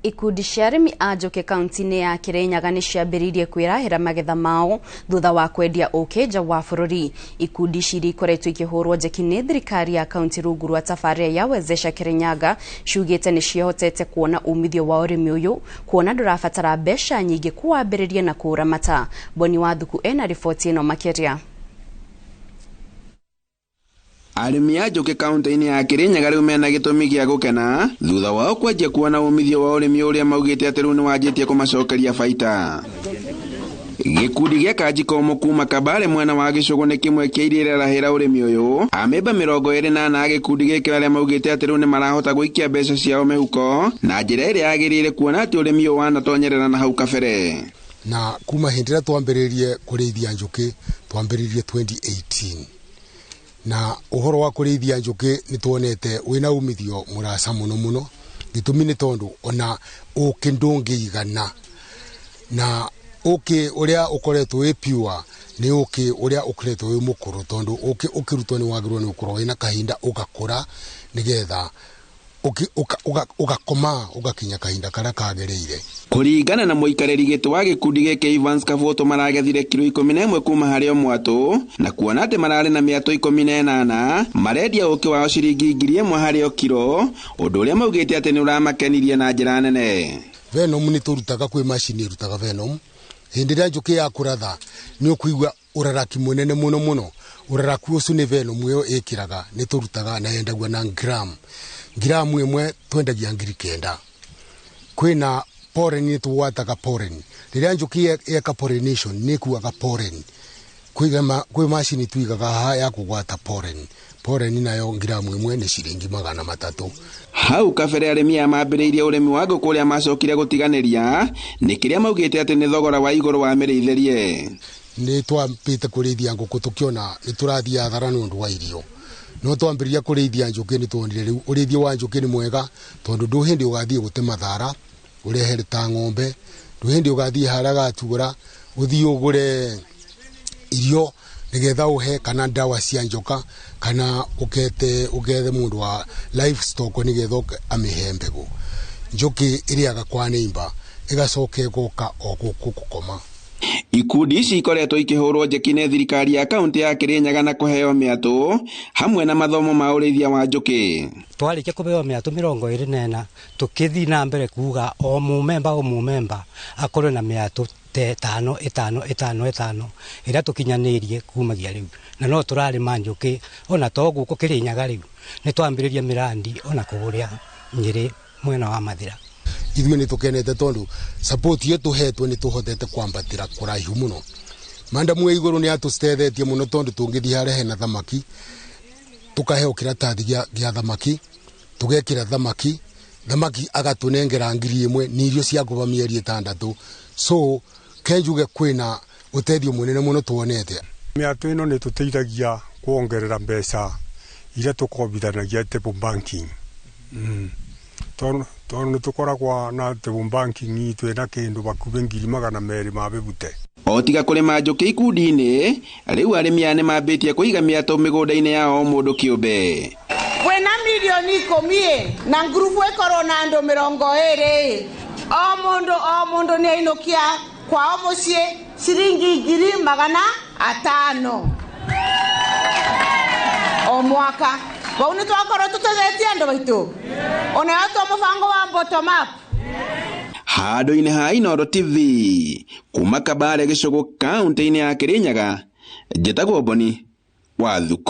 Ikundi cia arĩmi a njũkĩ kaunti-inĩ ya Kirinyaga nĩ ciambĩrĩirie kwĩrahĩra magetha mao thutha wa kwendia ũkĩ nja wa bũrũri. Ikundi ici iria ikoretwo ikĩhũrwo njeki nĩ thirikari ya kaunti rungu rwa tabarĩra ya Wezesha Kirinyaga ciugĩte nĩ ciĩhotete kuona umithio wa ũrĩmi ũyũ kuona ndũrabatara mbeca nyingĩ kũwambĩrĩria na kũũramata. Boni Wathuku ena riboti ĩno makĩria. Arĩmi a njũkĩ kaunti-inĩ ya Kirinyaga rĩu mena gĩtũmi gĩa gũkena thutha wao kwanjia kuona umithio wa ũrĩmi ũrĩa maugĩte atĩ rĩu nĩwanjĩtie kũmacokeria baita. Gĩkundi gĩa Kanjikomo kuma Kabare mwena wa Gĩcũgũ nĩ kĩmwe kĩa iria irarahĩra ũrĩmi ũyũ. Amemba 24 a gĩkundi gĩkĩ arĩa maugĩte atĩ rĩu nĩmarahota gũikia mbeca ciao mĩhuko na njĩra ĩrĩa yagĩrĩire kuona atĩ ũrĩmi ũyũ wanatonyerera na hau kabere. Na kuma hĩndĩ ĩrĩa twambĩrĩirie kũrĩithia njũkĩ twambĩrĩirie 2018 na ũhoro wa kũrĩithia njũkĩ nĩ tuonete wĩna umithio mũraca mũno mũno. Gĩtũmi nĩ tondũ ona ũkĩ ndũngĩigana, na ũkĩ ũrĩa ũkoretwo wĩ pure nĩ ũkĩ ũrĩa ũkoretwo wĩ mũkũrũ, tondũ ũkĩ ũkĩrutwo nĩ wagĩrĩirwo nĩ gũkorwo wĩna kahinda ũgakũra nĩgetha ũgakoma ũgakinya kahinda karĩa kagĩrĩire. Kũringana na mũikarĩri gĩtĩ wa gĩkundi gĩkĩ Evans Kabuto maragethire kiro 11 kuma harĩ o mwatũ, na kuona atĩ mararĩ na mĩatũ 18 marendia ũkĩ wao ciringi 1000 harĩ o kiro, ũndũ ũrĩa maugĩte atĩ nĩ ũramakenirie na njĩra nene. Venom nĩ tũrutaga kwĩ macini ĩrutaga venom. Hĩndĩ ĩrĩa njũkĩ yakũratha nĩ ũkũigua ũraraki mũnene mũno mũno. Ũraraku ũcio nĩ venom ĩyo ĩkĩraga, nĩ tũrutaga na yendagio na gram. Gramu ĩmwe twendagia 9,000. Kwĩna pollen, nĩ tũgwataga pollen. Rĩrĩa njũkĩ yeka pollination nĩ ĩkuaga pollen. Kwĩ macini tũigaga haha ya kũgwata pollen. Pollen nayo gramu ĩmwe nĩ ciringi 300. Hau kabere arĩmi aya mambĩrĩirie ũrĩmi wa ngũkũ ũrĩa macokire gũtiganĩria nĩ kĩrĩa maugĩte atĩ nĩ thogora wa igũrũ wa mĩrĩithĩrie. Nĩ twambĩte kũrĩithia ngũkũ tũkĩona nĩ tũrathiĩ hathara nĩ ũndũ wa irio. No twambĩrĩria kũrĩithia njũkĩ nĩ tuonire rĩu ũrĩithia wa njũkĩ nĩ mwega, tondũ ndũ hĩndĩ ũgathiĩ gũtema thara ũrehere ta ng'ombe, ndũ hĩndĩ ũgathiĩ harĩa gatura ũthiĩ ũgũre irio nĩgetha ũhe kana ndawa cia njoka kana ũkethe mũndũ wa livestock nĩgetha oke amĩhe mbegũ. Njũkĩ ĩrĩaga kwa neighbor ĩgacoka ĩgoka o gũkũ gũkoma. Ikundi ici ikoretwo ikĩhũrwo njeki nĩ thirikari ya kaunti ya Kirinyaga na kũheo mĩatũ hamwe na mathomo ma ũrĩithia wa njũkĩ. Twarĩkia kũheo mĩatũ 24 tũkĩthiĩ na mbere kuga o mũmemba o mũmemba akorwe na mĩatũ te 5 5 5 5 ĩrĩa tũkinyanĩirie kumagia rĩu, na no tũrarĩma njũkĩ ona to gũkũ Kirinyaga rĩu nĩ twambĩrĩria mĩrandi ona kũrĩa Nyĩrĩ mwena wa Mathĩra. Ithuĩ nĩ tũkenete tondũ support ĩyo tũhetwo nĩ tũhotete kwambatĩra kũraihu mũno. Mandamu ya igũrũ nĩ atũtethetie mũno tondũ tũngĩthiĩ harĩa hena thamaki tũkaheo kĩratathi gĩa thamaki, tũgekĩra thamaki, thamaki agatũnengera 1000 nĩ irio cia kũba mĩeri 6. So kenjuge kwĩna ũteithio mũnene mũno tuonete. Mĩatũ ĩno nĩ tũteithagia kuongerera mbeca iria tũkombithanagia table banking. Tondũ nĩ tũkoragwo na table banking itũ ĩna kĩndũ hakuhĩ 250,000 ma bĩbute. O tiga kũrĩma njũkĩ ikundi-inĩ, rĩu arĩmi aya nĩmambĩtie kũiga mĩatũ mĩgũnda-inĩ yao o mũndũ kĩũmbe. Kwĩna 10,000,000 na ngurubu ĩkorwo na andũ 20. O mũndũ o mũndũ nĩ ainũkia kwao mũciĩ ciringi 500,000 o mwaka. Vau nĩ twakorwo tũtethetie andũ aitũ. Ona yo to mũbango wa bottom up. Handũ-inĩ ha Inooro TV kuma Kabare Gĩcũgũ kaunti-inĩ ya Kirinyaga, njĩtagwo Boni Wathuku.